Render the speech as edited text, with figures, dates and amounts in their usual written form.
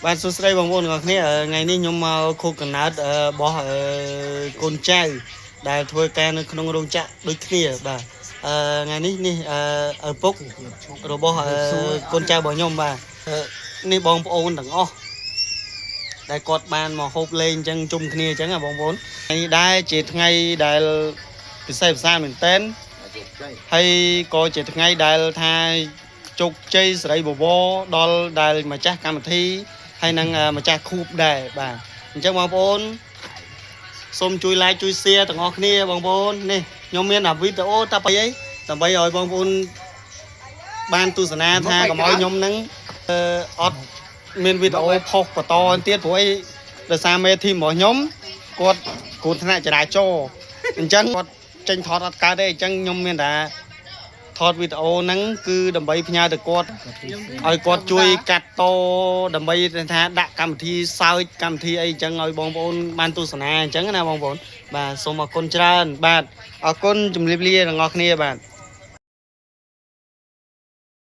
បាទសួស្តីបងប្អូនទាំងអស់គ្នាថ្ងៃនេះខ្ញុំមកខូបកណើតរបស់កូនចៅដែលធ្វើការនៅក្នុងរោងចក្រដូចគ្នាបាទថ្ងៃនេះនេះឪពុករបស់កូនចៅរបស់ខ្ញុំបាទនេះបងប្អូនទាំងអស់ដែលគាត់បានមកហូបលេងអញ្ចឹងជុំគ្នាអញ្ចឹងណាបងប្អូនថ្ងៃនេះដែរជាថ្ងៃដែលពិសេសពិសាលមែនទែនហើយក៏ជាថ្ងៃដែលថាជោគជ័យសេរីបវរដល់ដែលម្ចាស់កម្មវិធីហើយនឹងម្ចាស់ខូបដែរបាទអញ្ចឹងបងប្អូនសូមជួយ like ជួយ share ទាំងអស់គ្នាបងប្អូននេះខ្ញុំមានអាវីដេអូតាបអីដើម្បីឲ្យបងប្អូនបានទស្សនាថាកុំឲ្យខ្ញុំនឹងអត់មានវីដេអូផុសបន្តទៀតព្រោះអីដោយសារមេ team របស់ខ្ញុំគាត់គ្រោះថ្នាក់ចរាចរណ៍អញ្ចឹងគាត់ចេញថតអត់កើតទេអញ្ចឹងខ្ញុំមានតែថតវីដេអូហ្នឹងគឺដើម្បីផ្ញើទៅគាត់ឲ្យគាត់ជួយកាត់តដើម្បីថាដាក់កម្មវិធីសើចកម្មវិធីអីអញ្ចឹងឲ្យបងប្អូនបានទស្សនាអញ្ចឹងណាបងប្អូនបាទសូមអរគុណច្រើនបាទអរគុណជម្រាបលាទាំងអស់គ្នាបាទ។